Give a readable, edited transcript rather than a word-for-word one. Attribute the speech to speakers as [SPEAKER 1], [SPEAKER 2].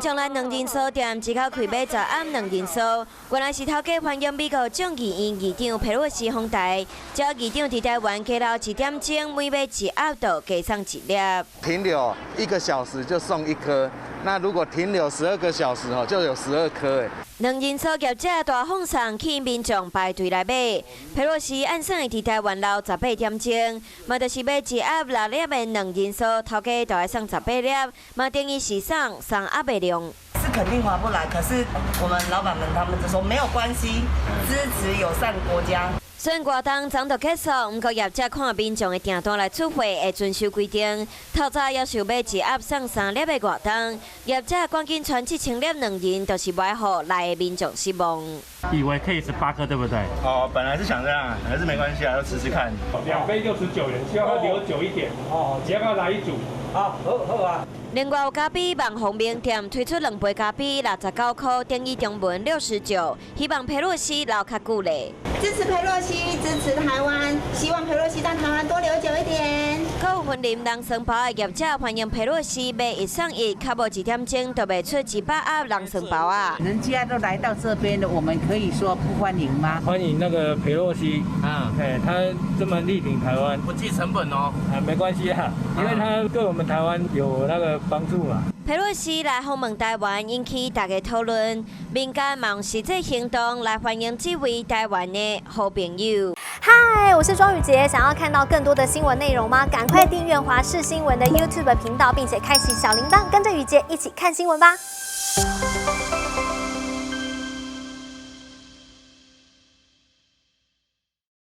[SPEAKER 1] 眾來卵仁酥店，一口氣買10盒卵仁酥，原來是頭家歡迎美國眾議院議長佩洛西訪台，只要議長佇台灣加留一點鐘，每買一盒就加送一粒。
[SPEAKER 2] 停留1個小時就送一顆，那如果停留12個小時哦，就有12顆。
[SPEAKER 1] 卵仁酥業者大放送，吸引民眾排隊來買。佩洛西按算會佇台灣留18點鐘，嘛就是買一盒六粒的卵仁酥，頭家就愛送18粒，嘛等於是送三盒的量。
[SPEAKER 3] 是肯定划不來，可是我們老闆們他們就說沒有關係，支持友善國家。
[SPEAKER 1] 雖然活動早就結束，毋過業者看民眾的訂單來出貨，會遵守規定。透早要求買一盒送三粒的活動，業者趕緊傳7000粒卵仁，就是袂予來的民眾失望。
[SPEAKER 4] 以為可以18顆，對不對？
[SPEAKER 5] 哦，本來是想這樣，還是沒關係啊，就試試看。
[SPEAKER 6] 兩杯69元，希望他留久一點。哦，你要不要來一組？
[SPEAKER 7] 好，好，好啊。
[SPEAKER 1] 另外有咖啡網紅名店推出兩杯咖啡69塊，等於中文69，希望佩洛西留較久咧。
[SPEAKER 8] 支持佩洛西，支持台灣，希望佩洛西到台灣多留久一點。
[SPEAKER 1] 閣有雲林人參包的業者歡迎佩洛西買一送一，較無一點鐘就賣出100盒人參包仔。
[SPEAKER 9] 人家都來到這邊了，我們可以說不歡迎嗎？
[SPEAKER 6] 歡迎那個佩洛西啊，哎，他這麼力挺台灣，
[SPEAKER 4] 不計成本哦。
[SPEAKER 6] 啊，沒關係啊，因為他對我們台灣有那個幫助嘛。
[SPEAKER 1] 佩洛西來訪問台灣，引起大家討論。民間嘛用實際行動來歡迎這位台灣的好朋友。
[SPEAKER 10] 嗨，我是莊宇傑，想要看到更多的新聞內容嗎？趕快訂閱華視新聞的 YouTube 頻道，並且開啟小鈴鐺，跟着宇傑一起看新聞吧。